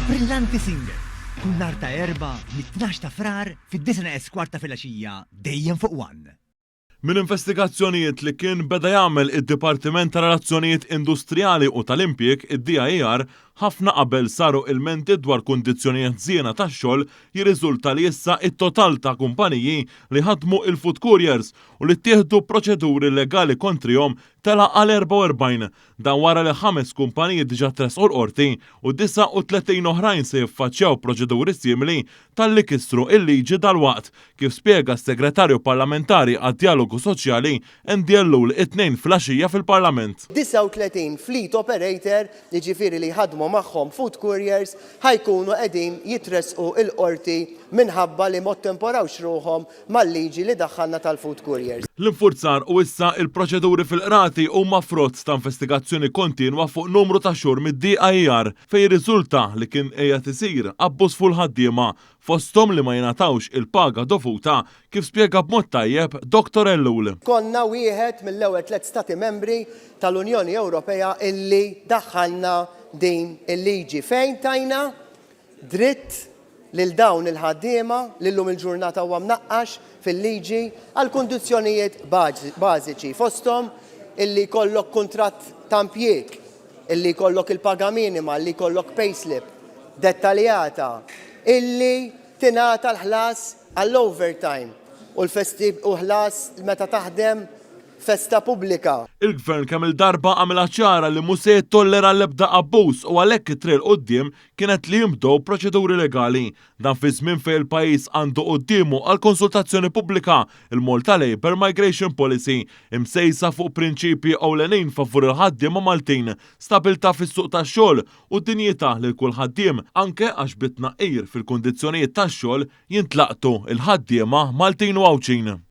Brillanti Singer, kull nhar ta' Erbgħa mit-tnax ta' Frar fid-disgħa neqes kwart ta' filgħaxija dejjem fuq One. Minn investigazzjonijiet li kien beda jagħmel id-Dipartiment tar-Relazzjonijiet Industrijali u tal-Impjieg, id-DIER, ħafna qabel saru ilmenti dwar kundizzjonijiet ħżiena tax-xogħol jirriżulta li issa t-total ta' kumpaniji li jħaddmu il-food couriers u li ttieħdu proċeduri legali kontrihom tela' għal 44. Dan wara li ħames kumpaniji diġà tressqu l-Qorti u 39 oħrajn se jiffaċċjaw proċeduri simili talli kisru l-liġi dalwaqt, kif spjega s-Segretarju Parlamentari għad-Djalogu Soċjali Andy Ellul it-Tnejn filgħaxija fil-Parlament. 39 fleet operator, jiġifieri li jħaddmu magħhom food couriers, ħa jkunu qegħdin jitressqu l-Qorti minħabba li m'ottemporawx ruħhom mal-liġi li daħħalna tal-food couriers. L-infurzar u issa il-proċeduri fil-qrati huma frott ta' investigazzjoni kontinwa fuq numru ta' xhur mid-DIER fejn jirriżulta li kien qiegħed isir abbuż fuq l-ħaddiema, fosthom li ma jingħatawx il-paga dovuta, kif spjega b'mod tajjeb Dottor Ellul. Konna wieħed mill-ewwel tlett Stati Membri tal-Unjoni Ewropea illi daħħalna din il-liġi fejn tajna dritt lil dawn il-ħaddiema li llum il-ġurnata huwa mnaqqax fil-liġi għal kundizzjonijiet bażiċi fosthom illi jkollok kuntratt ta' impjieg, illi jkollok il-paga minima, illi jkollok payslip dettaljata, illi tingħata l-ħlas għall-overtime u l-festi u ħlas meta taħdem festa pubblika. Il-Gvern kemm-il darba għamilha ċara li mhu se jittollera l-ebda abbuż u għalhekk it-triq 'l quddiem kienet li jinbdew proċeduri legali. Dan fi żmien fejn il-pajjiż għandu quddiemu għal konsultazzjoni pubblika l-Malta Labour Migration Policy, imsejsa fuq prinċipji ewlenin favur il-ħaddiema Maltin, stabilità fis-suq tax-xogħol u dinjità lil kull ħaddiem, anke għax bit-tnaqqir fil-kundizzjonijiet tax-xogħol jintlaqtu l-ħaddiema Maltin u Għawdxin.